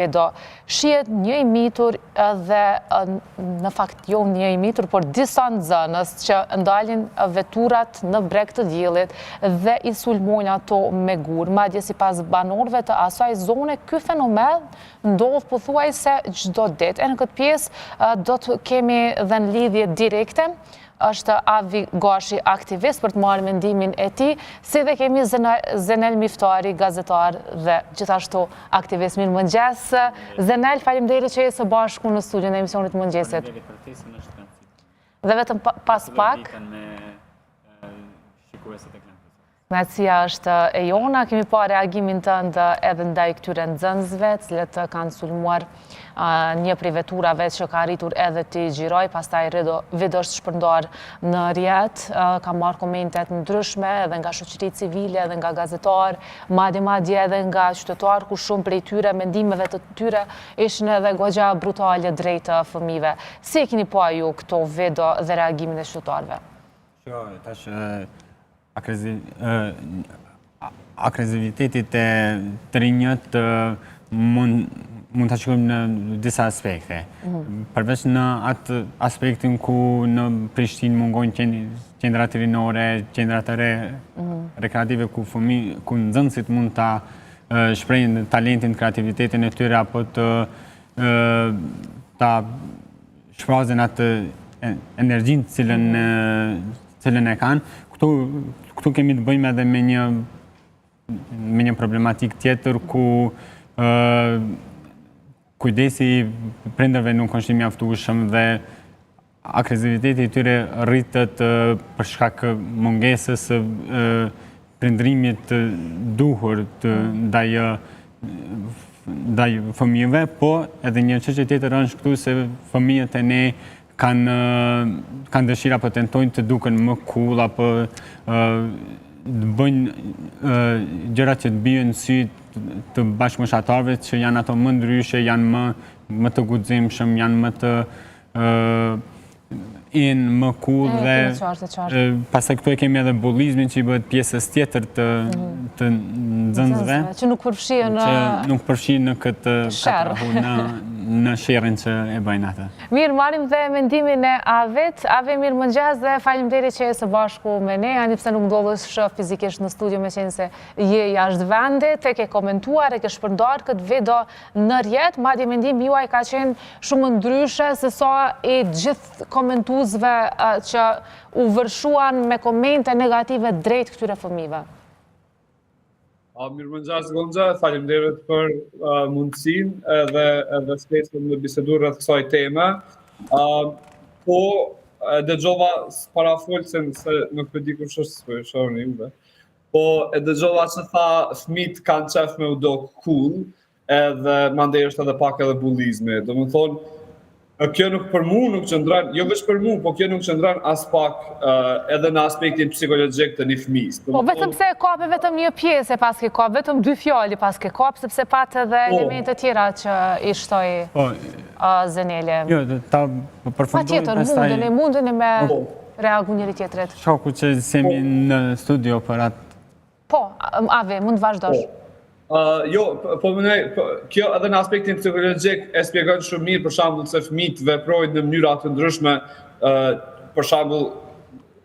Video shihet një i mitur dhe në fakt jo një i mitur, por disa nxënës që ndalin veturat në breg të diellit dhe i sulmojnë ato me gurë. Madje sipas banorëve të asaj zone, ky fenomen ndodh pothuajse çdo ditë. E në këtë pjesë do të kemi dhe në lidhje direkte është Avi Gashi aktivist për të marrë mendimin e tij, si dhe kemi Zenel Miftari, gazetar dhe gjithashtu aktivist. Mirëmëngjes. Zenel, faleminderit që je së bashku në studion e emisionit të mëngjesit. Faleminderit për ftesën, është kënaqësi. Dhe vetëm pas pak. Me shikuesit e Klan Kënaqësia është e jona, kemi pa reagimin tënd edhe ndaj këtyre nxënësve, të cilët kanë sulmuar një prej veturave që ka arritur edhe t'i xhirojë, pastaj video është shpërndarë në rrjet, ka marrë komente të ndryshme edhe nga shoqëri civile, edhe nga gazetarë, madje madje edhe nga qytetarë, ku shumë prej tyre, mendimeve të tyre, ishin edhe goxha brutale drejt fëmijëve. Si e keni pa ju këto video dhe reagimin e qytetarëve? Shiko, tash agresiviteti te të rinjët mund mund ta shikojmë në disa aspekte. Mhm. Përveç në atë aspektin ku në Prishtinë mungojnë qendrat rinore, qendrat e re, mhm. rekreative ku fëmi, ku nxënësit mund ta shprehin talentin, kreativitetin e tyre apo të ta shfaqin atë energjinë të cilën cilën e kanë. Këtu këtu kemi të bëjmë edhe me një me një problematikë tjetër ku ë kujdesi i prindërve nuk është i mjaftueshëm dhe agresiviteti i tyre rritet për shkak mungesës së prindrimit të duhur të ndaj ndaj fëmijëve, po edhe një çështje tjetër është këtu se fëmijët e ne kanë kanë dëshirë apo tentojnë të duken më cool apo të bëjnë gjëra që të bien në sy të bashkëmoshatarëve që janë ato më ndryshe, janë më më të guximshëm, janë më të in më cool dhe pastaj këtu e kemi edhe bullizmin që i bëhet pjesës tjetër të mhm. të nxënësve që nuk përfshihen në që nuk përfshihen në këtë sherr në në sherrin që e bëjnë ata. Mirë, marrim dhe mendimin e Avit. Avi, mirëmëngjes dhe faleminderit që je së bashku me ne, ani pse nuk ndodhesh fizikisht në studio meqenëse je jashtë vendit, e ke komentuar, e ke shpërndarë këtë video në rrjet, madje mendimi juaj ka qenë shumë ndryshe se sa i gjithë komentuesve që u vërshuan me komente negative drejt këtyre fëmijëve. Mirëmëngjes Gonxha, faleminderit për mundësinë edhe edhe ftesën me bisedu rreth kësaj teme. Po e dëgjova parafolësen se nuk e di kush është, s'po e shoh unë. Po e dëgjova që tha fëmijët kanë qef me u dok cool, edhe mandej është edhe pak edhe bullizmi. Domethonë, kjo nuk për mu nuk qëndron, jo veç për mu, po kjo nuk qëndron as pak uh, edhe në aspektin psikologjik të një fëmijës. Po vetëm se e kape vetëm një pjesë e paske kap, vetëm dy fjalë i paske kap, sepse pat edhe po. elemente tjera që i shtoi po. uh, Zeneli. Jo, ta përfundoj Patjetër, mundeni, mundeni me po. reagu njëri tjetrit. Shoku që s'jemi po. në studio për atë Po, Avi, mund të vazhdosh. Po. Uh, jo, po mendoj, po, kjo edhe në aspektin psikologjik e shpjegon shumë mirë për shembull se fëmijët veprojnë në mënyra të ndryshme, uh, për shembull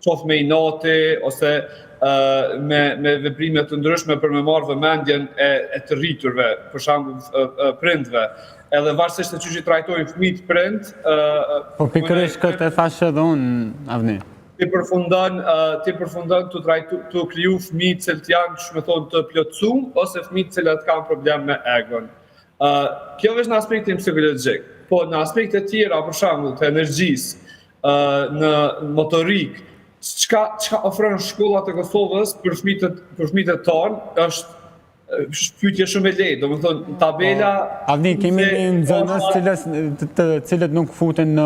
qoftë me inati ose uh, me me veprime të ndryshme për me marrë vëmendjen e, e të rriturve, për shembull uh, uh, prindve. Edhe varësisht se qysh i trajtojnë fëmijët prind, uh, Po pikërisht këtë e thashë edhe unë, Avni. ti përfundon ti përfundon tu trajtu tu kriju fëmijë të cilët janë, qysh me thonë, të plotësum ose fëmijë të cilët kanë problem me egon. Ë uh, kjo veç në aspektin psikologjik, po në aspekte tjera, për shembull, të energjisë, ë uh, në motorik, çka çka ofron shkollat e Kosovës për fëmijët për fëmijët tanë është Pyetje shumë e lehtë, domethënë tabela po, Avni, kemi një nxënës cilët të cilët nuk futen në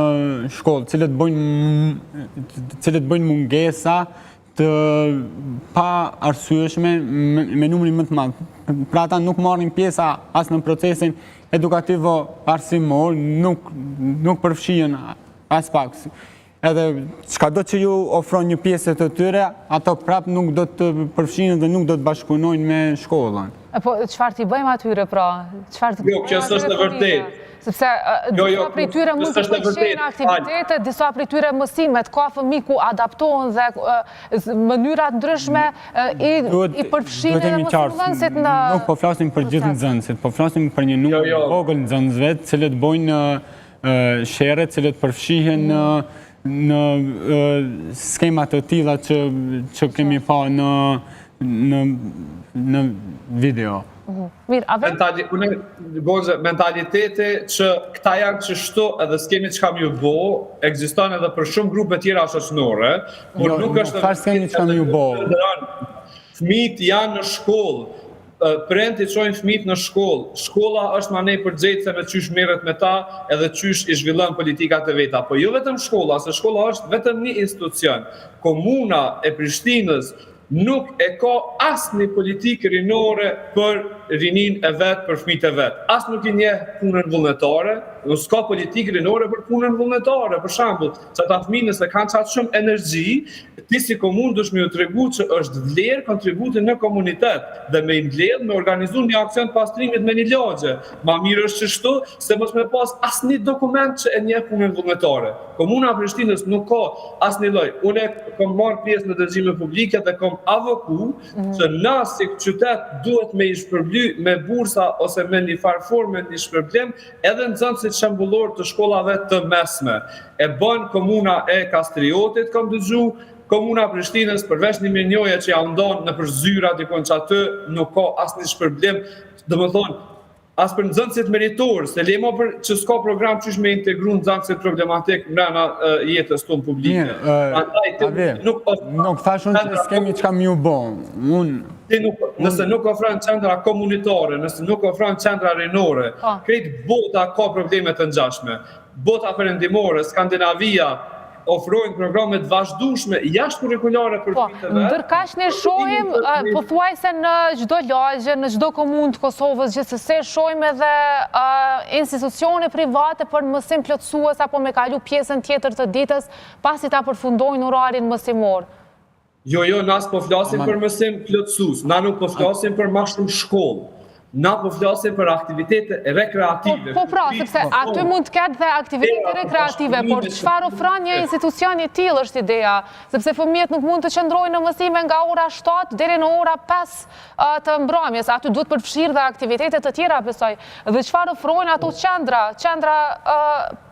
shkollë, cilët bëjnë të cilët bëjnë mungesa të paarsyeshme me, me numrin më të madh. Pra ata nuk marrin pjesë as në procesin edukativo arsimor, nuk nuk përfshihen as pak. Edhe çkado që ju ofron një pjesë të tyre, ato prap nuk do të përfshihen dhe nuk do të bashkëpunojnë me shkollën. E po, çfarë t'i bëjmë atyre pra? Çfarë t'i jo, bëjmë atyre është e vërtetë. Sepse jo, jo, disa prej tyre mund të pëlqejnë aktivitete, disa prej tyre mësimet, ka fëmijë ku adaptohen dhe mënyra të ndryshme i, i përfshin edhe mësimdhënësit në... Nuk po flasim për gjithë nxënësit, po flasim për një numër jo, jo. vogël nxënësve, cilët bojnë sherre, cilët përfshihen në në skema të tilla që që kemi pa në në në video. Mhm. Mirë, a vetë? Mentali, unë, Gonxhe, mentaliteti që këta janë qështu edhe s'kemi çka me ju bo, ekziston edhe për shumë grupe tjera shoqënore, por jo, nuk është... Jo, s'kemi çka me ju bo. Fmijt janë në shkollë, prindt i çojnë fmijt në shkollë, shkolla është manej përgjegjëse me qysh merret me ta edhe qysh i zhvillon politikat e veta, po jo vetëm shkolla, se shkolla është vetëm një institucion, komuna e Prishtinës nuk e ka asnjë politikë rinore për rininë e vet, për fëmijët e vet. As nuk i njeh punën vullnetare, nuk s'ka politikë rinore për punën vullnetare, për shembull, se ata fëmijë nëse kanë qaq shumë energji, ti si komunë duhesh me ju tregu që është vlerë kontributi në komunitet dhe me i mbledh me organizu një aksion të pastrimit me një lagje. Ma mirë është qështu se mos me pas asnjë dokument që e njeh punën vullnetare. Komuna e Prishtinës nuk ka asnjë lloj. Unë kom marrë pjesë në dëgjime publike dhe kom avoku mm -hmm. që na si qytet duhet me i shpërbly me bursa ose me një farë forme një shpërblim edhe nxënësit shembullor të shkollave të mesme. E bën komuna e Kastriotit, kom dëgju, Komuna e Prishtinës përveç një mirënjohje që ja ndon nëpër zyra dikun që aty nuk ka asnjë shpërblim, domethonë As për nxënësit meritor, se le mo për që s'ka program qysh me integru nxënësit problematik mrena jetës tonë publike. Mirë, Andaj, ti nuk nuk thash unë që s'kemi çka me ju bo. Unë ti nuk nëse nuk ofron qendra komunitare, nëse nuk ofron qendra rinore, po. krejt bota ka probleme të ngjashme. Bota perëndimore, Skandinavia, ofrojnë programe të vazhdueshme jashtë kurrikulare për po, fëmijët e vet. Ndërkaq ne shohim pothuajse në çdo lagje, në çdo komunë të Kosovës, gjithsesi shohim edhe institucione private për mësim plotësues apo me kalu pjesën tjetër të ditës pasi ta përfundojnë orarin mësimor. Jo, jo, na s'po flasim për mësim plotësues, na nuk po flasim për ma shumë shkollë. Na po flasim për aktivitete rekreative. Po, po pra, sepse aty mund të ketë dhe aktivitete rekreative, por çfarë ofron një institucion i tillë është ideja, sepse fëmijët nuk mund të qëndrojnë në mësime nga ora 7 deri në ora 5 të mbrëmjes, aty duhet përfshirë dhe aktivitete të tjera, besoj. Dhe çfarë ofrojnë ato qendra, qendra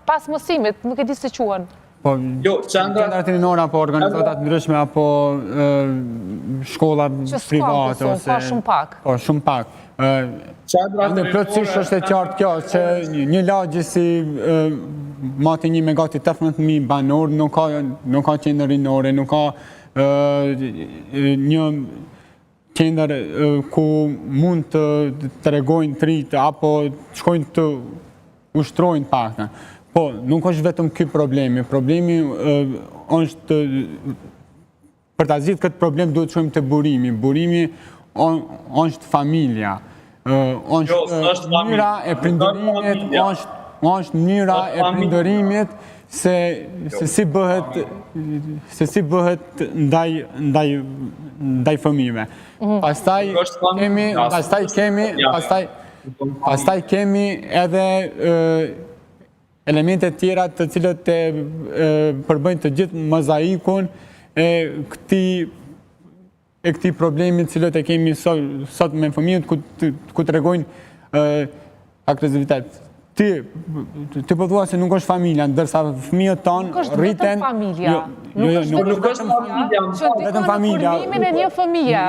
pas mësimit, nuk e di si quhen. Po, jo, qendrat rinore apo organizata të ndryshme apo shkolla private ose ka shumë pak. Po, shumë pak. Qendrat rinore plotësisht është e qartë kjo që një lagje si Mati 1 me gati 18.000 banorë nuk ka nuk ka qendër rinore, nuk ka një qendër ku mund të tregojnë të rinjtë apo të shkojnë të ushtrojnë pak. Po, nuk është vetëm ky problemi. Problemi është për ta zgjidhë këtë problem duhet të shkojmë te burimi. Burimi është familja. Është jo, mënyra e prindërimit, është është mënyra e prindërimit se se si bëhet se si bëhet ndaj ndaj ndaj fëmijëve. Mhm. Pastaj kemi pastaj kemi pastaj pastaj kemi edhe elemente tjera të cilët e përbëjnë të gjithë mozaikun e këtij e këtij problemi të cilët e kemi sot me fëmijët ku ku tregojnë agresivitet. Ti ti po thua se nuk është familja, ndërsa fëmijët tanë rriten. Nuk është vetëm familja. Jo, jo, jo, nuk është vetëm familja. Vetëm familja. Formimin e një fëmije.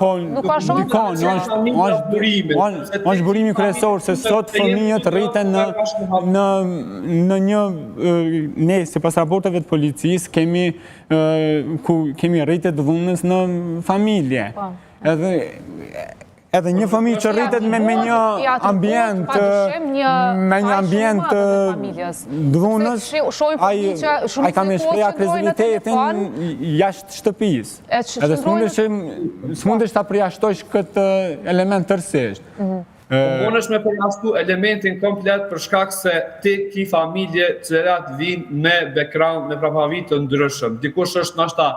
Po, nuk ka shumë. Ndikon, është është është burimi kryesor se sot fëmijët rriten në në në një ne sipas raporteve të policisë kemi ku kemi rritje të dhunës në familje. Po. Edhe edhe një fëmijë që rritet me me një ambient me një ambient të dhunës, ai ai ka me shpreh agresivitetin jashtë shtëpisë. Edhe s'mundesh s'mundesh ta përjashtosh këtë element tërësisht. Mhm. Po mundesh me përjashtu elementin komplet për shkak se ti ki familje të cilat vijnë me background, me prapavi të ndryshëm. Dikush është ndoshta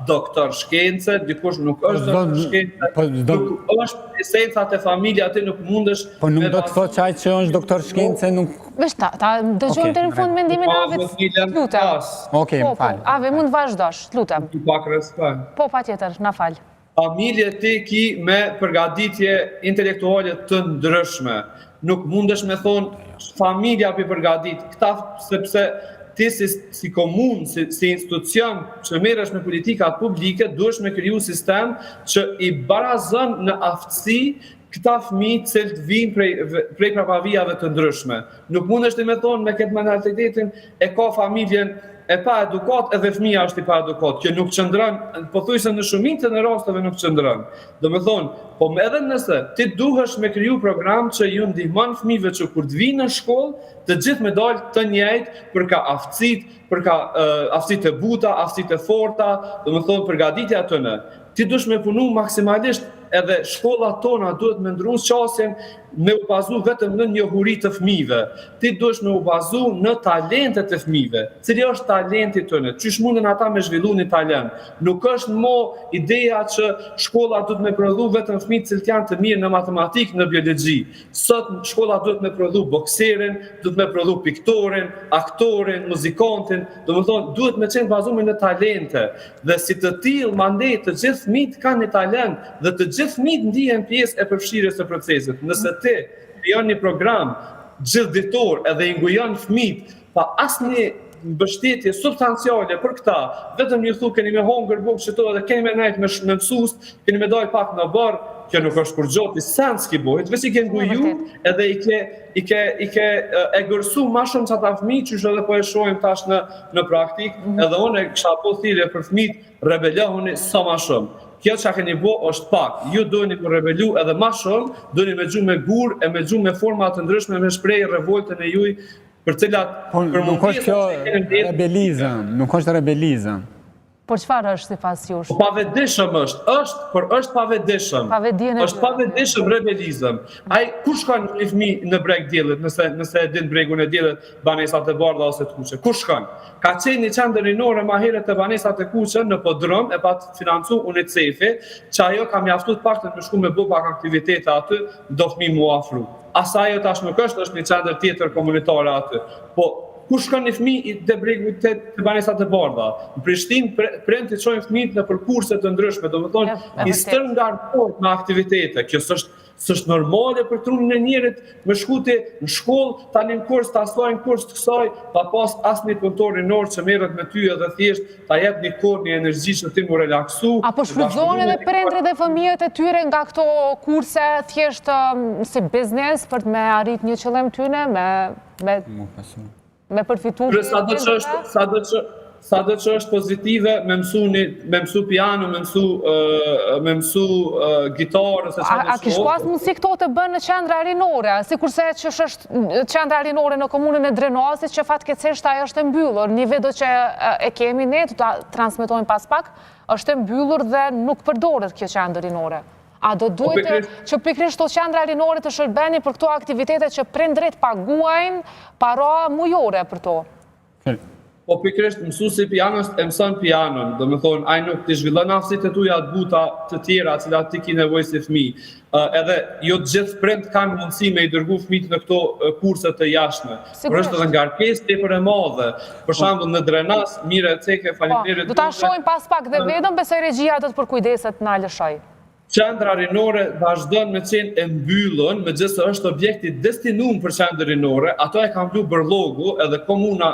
doktor shkence, dikush nuk po është doktor shkence, po nuk është esenca te familja, ti nuk mundesh... Po nuk do të thotë që ai që është doktor shkence nuk... Veç ta, ta dëgjojmë deri në fund mendimin e Avit, lutem. Okej, më po, fal. Po, Avi, mund të vazhdosh, lutem. Pak respekt. Po, patjetër, na fal. Familje ti ki me përgatitje intelektuale të ndryshme. Nuk mundesh me thonë familja po i përgatit këta sepse ti si, si komunë, si, si institucion që merresh me politikat publike, duhesh me kriju sistem që i barazon në aftësi këta fëmijë të cilët vijnë prej prej prapavijave të ndryshme. Nuk mundesh ti me thonë me këtë mentalitetin e ka familjen e pa edukat edhe fëmija është i pa edukat. Kjo nuk qëndron, pothuajse në shumicën e rasteve nuk qëndron. Domethonë, po edhe nëse ti duhesh me kriju program që ju ndihmon fëmijëve që kur të vinë në shkollë, të gjithë me dalë të njëjtë për ka aftësitë, për ka uh, aftësitë e buta, aftësitë e forta, domethonë përgatitja atyne. Ti duhesh me punu maksimalisht edhe shkollat tona duhet me ndru qasjen me u bazu vetëm në njohuri të fëmijëve. Ti duhesh me u bazu në talentet e fëmijëve. Cili është talenti i tyne? Qysh munden ata me zhvillu një talent? Nuk është mo ideja që shkolla duhet me prodhu vetëm fëmijë të cilët janë të mirë në matematikë, në biologji. Sot shkolla duhet me prodhu bokserin, duhet me prodhu piktorin, aktorin, muzikantin, domethonë duhet me qenë bazume në talente. Dhe si të tillë mandej të gjithë fëmijët kanë një talent dhe të gjithë fëmijët ndihen pjesë e përfshirjes së procesit. Nëse ti krijon një program gjithëditor edhe i ngujon fëmijët pa asnjë mbështetje substanciale për këta, vetëm ju thu keni me hongër bukë qëtu edhe keni me nejt me, me mësus, keni me dal pak në oborr, kjo nuk është kurgjo, ti sen s'ki bo, veç i ke nguju edhe i ke, i ke, i ke egërsu ma shumë qata fëmijë, qysh edhe po e shohim tash në, në praktikë, mm -hmm. edhe unë e kisha bo thirrje për fëmijët, rebelohuni sa ma shumë. Kjo që keni bo është pak, ju duheni me u rebelu edhe ma shumë, duheni me gju me gur e me gju me forma të ndryshme me shpreh revoltën e juj, për cilat po, për nuk është kjo rebelizëm, nuk është rebelizëm. Por çfarë është sipas jush? Po pavetëdijshëm është, është, por është pavetëdijshëm. Pavetëdijen e Është pavetëdijshëm rebelizëm. Ai ku shkon një fëmijë në breg diellit, nëse nëse e din bregun e diellit, banesat e bardha ose të kuqe. Ku shkon? Ka qenë një qendër rinore ma herët te banesat e kuqe në Podrum, e pat financu UNICEF-i, që ajo ka mjaftu të paktën me shku me bo pak aktivitete aty, do fëmijë mu afru. As ajo tash nuk është, është një qendër tjetër komunitare aty. Po ku shkon një fëmijë te bregu te, te banesat e bardha? Në Prishtinë prindët i çojnë fëmijët nëpër kurse të ndryshme, domethënë i stërngarkohet me aktivitete. Kjo s'është s'është normale për trunin e njerit me shku ti në shkollë, tani në kurs, të asaj në kurs të kësaj, pa pas asnjë punëtor rinor që merret me ty edhe thjesht ta jep një kohë, një energji që ti mu relaksu. A po shfrytëzohen edhe prindërit dhe fëmijët e tyre nga këto kurse thjesht um, si biznes për të me arrit një qëllim tyne, me, me, me përfitu? Për sado që është, sado që, sado që është pozitive me mësu një, me mësu piano, me mësu me mësu gitarë ose çfarë. A, a kish pas mundësi këto të bëhen në qendra rinore, sikurse që është Qendra rinore në komunën e Drenasit, që fatkeqësisht ajo është e mbyllur. Një video që e kemi ne, do ta transmetojmë pas pak, është e mbyllur dhe nuk përdoret kjo qendër rinore. A do po duhet që pikërisht këto qendra rinore të shërbenin për këto aktivitete që prindërit paguajnë para mujore për to? Po pikërisht mësuesi i pianos e mëson pianon, domethonë ai nuk t'i zhvillon aftësitë e tuaja të buta të tjera, të cilat ti ki nevojë si fëmijë. Ë edhe jo të gjithë prind kanë mundësi me i dërgu fëmijët në këto kurse të jashtme. Por është edhe ngarkesë tepër e madhe. Për po. shembull në Drenas, mirë e ceke, po, faleminderit. Do ta shohim pas pak dhe vetëm besoj regjia do të përkujdeset na lëshojë. Qendra rinore vazhdon me qenë e mbyllun, megjithëse është objekt i destinum për qendër rinore, ato e ka mblu bërllogu edhe komuna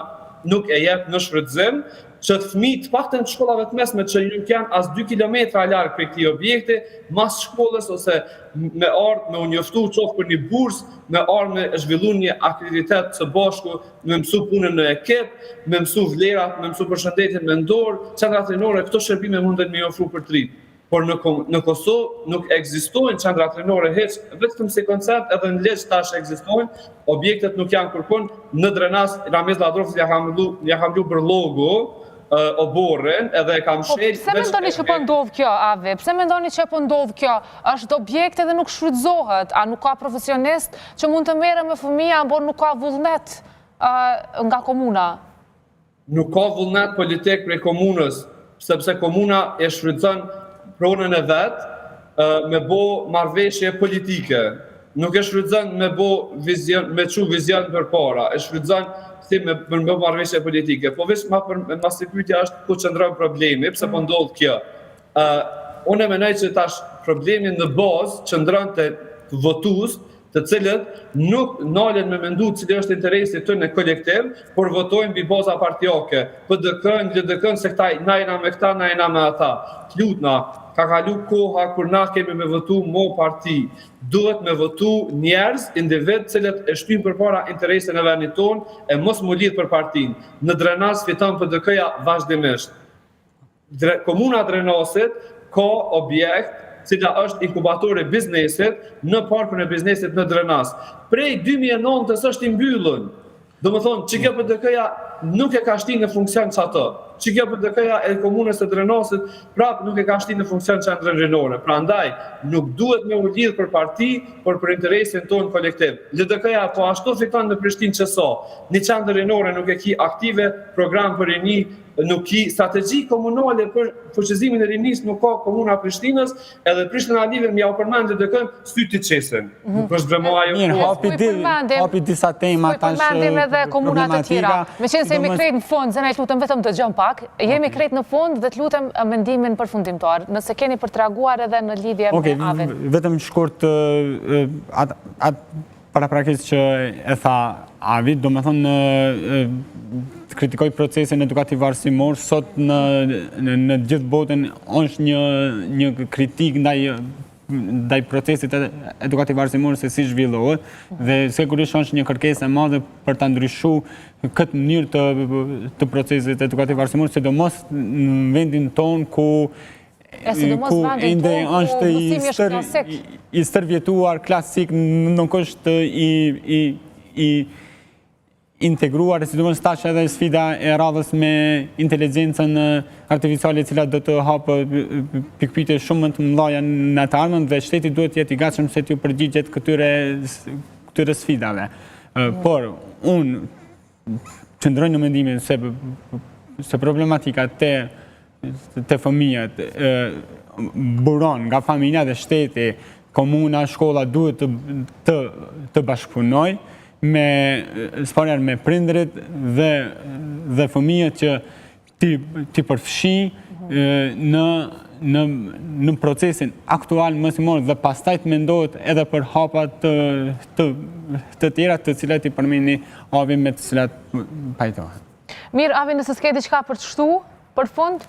nuk e jep në shfrytëzim, që fëmijët të paktën të shkollave të mesme që nuk janë as 2 kilometra larg prej këtij objekti, mas shkollës ose me ardhë me u njoftu qoftë për një bursë, me ardhë me zhvillu një aktivitet së bashku, me mësu punën në ekip, me mësu vlerat, me mësu përshëndetjen mendor, qendrat rinore këto shërbime munden me i ofru për të rinjtë. Por në në Kosovë nuk ekzistojnë qendrat rinore hiç, vetëm si koncept edhe në ligj tash ekzistojnë, objektet nuk janë kurrkund, në Drenas Ramiz Lladrovci ja ka mblu ja ka mblu bërllogu. Oborrin edhe e ka po, mshel... Pse mendoni që po ndodh kjo, Avi? Pse mendoni që po ndodh kjo? Është objekt edhe nuk shfrytëzohet, a nuk ka profesionist që mund të merren me fëmijë, apo nuk ka vullnet nga komuna? Nuk ka vullnet politik prej komunës, sepse komuna e shfrytëzon pronën e vet me bo marrëveshje politike. Nuk e shfrytëzon me bo vizion, me çu vizion përpara, e shfrytëzon si me për me bo marrëveshje politike. Po veç ma për masi pyetja është ku qëndron problemi, pse po ndodh kjo. Ë unë e mendoj që tash problemi në bazë qëndron te votues të cilët nuk nalen me mendu cili është interesi tyne kolektiv, por votojnë mbi baza partiake, PDK-n, LDK-n, se këta na jena me këta, na jena me ata. T'lutna, ka kalu koha kur na kemi me votu mo parti. Duhet me votu njerëz, individ, cilët e shtyjnë përpara interesin e vendit tonë e mos mu lidh për partinë. Në Drenas fiton PDK-ja vazhdimisht. Komuna e Drenasit ka objekt cila është inkubator i biznesit në parkun e biznesit në Drenas. Prej 2009-ës është i mbyllun. Domethonë, që kjo PDK-ja nuk e ka shti në funksion që ato. Që kjo PDK-ja e komunës e Drenasit prap nuk e ka shti në funksion qendrën rinore. Prandaj, nuk duhet me u lidh për parti, por për interesin tonë kolektiv. LDK-ja po ashtu fiton në Prishtinë që sa. Një qendër rinore nuk e ki aktive, program për rini, Nuk ki strategji komunale për fuqizimin e rinisë nuk ka komuna e Prishtinës, edhe Prishtinalive me jau përmend LDK-n, sytë t'i qesin. Mhm. Nuk është vremo ajo Mirë, hapi, di, hapi disa tema tash përmendim edhe komunat e tjera. Meqenëse jemi krejt në fund, Zenel, të lutem vetëm dëgjon pak, jemi krejt në fund dhe të lutem mendimin përfundimtar, nëse keni për të reaguar edhe në lidhje me Avin. Vetëm shkurt, atë Paraprakisht që e tha Avi, domethonë të kritikoj procesin edukativ arsimor, sot në, në, në gjithë botën është një, një kritikë ndaj ndaj procesit edukativ arsimor se si zhvillohet dhe sigurisht është një kërkesë e madhe për ta ndryshu këtë mënyrë të të procesit edukativ arsimor, sidomos në vendin tonë ku E sidomos vendin tonë ku është mësimi është klasik. I stërvjetuar, klasik, nuk është i, i, i integruar, e sidomos tash edhe sfida e radhës me inteligjencën artificiale e cila do të hapë pikëpyetje shumë më të mëdha në të ardhmen dhe shteti duhet të jetë i gatshëm se t'ju përgjigjet këtyre këtyre sfidave. Mm. Por unë qëndroj në mendimin se se problematika te te fëmijët buron nga familja dhe shteti, komuna, shkolla duhet të të të bashkëpunojë me së pari me prindërit dhe dhe fëmijët që t'i t'i përfshijë në në në procesin aktual mësimor dhe pastaj të mendohet edhe për hapa të të të tjera të cilat i përmendi Avi me të cilat pajtohet. Mirë, Avi, nëse s'ke diçka për të shtu, për fund?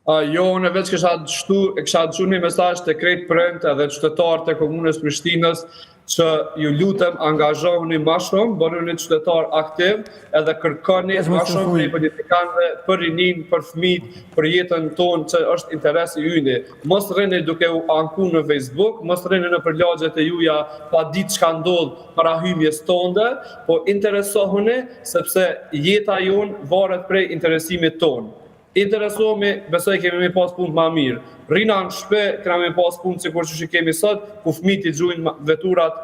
Uh, jo, unë veç kisha shtu, e kisha çu një mesazh te krejt prindt edhe qytetarët e komunës Prishtinës që ju lutem angazhohuni ma shumë, bëhuni qytetar aktiv edhe kërkoni ma shumë prej politikanëve për rininë, për fëmijët, për jetën tonë që është interes i yni. Mos rrini duke u anku në Facebook, mos rrini nëpër lagjet e juja pa ditë çka ndodh para hymjes tonde, po interesohuni sepse jeta jonë varet prej interesimit tonë. Interesohemi, besoj kemi me pas punë ma mirë. Rrina në shpi, kena me pas punë sikur që që kemi sot, ku fëmijët i gjujnë veturat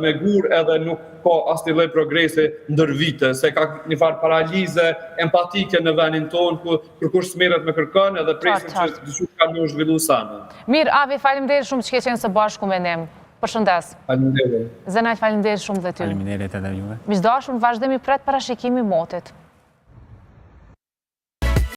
me gur edhe nuk ka asnjë lloj progresi ndër vite, se ka një farë paralize empatike në vendin tonë, ku kërkush s'merret me kërkon edhe presim që diçka ka me u zhvillu sanë. Mirë, Avi, faleminderit shumë që ke qenë së bashku me ne. Përshëndes. Faleminderit. Zenel, faleminderit shumë dhe ty. Faleminderit edhe juve. Miq të dashur, në vazhdim ju pret parashikimi i motit.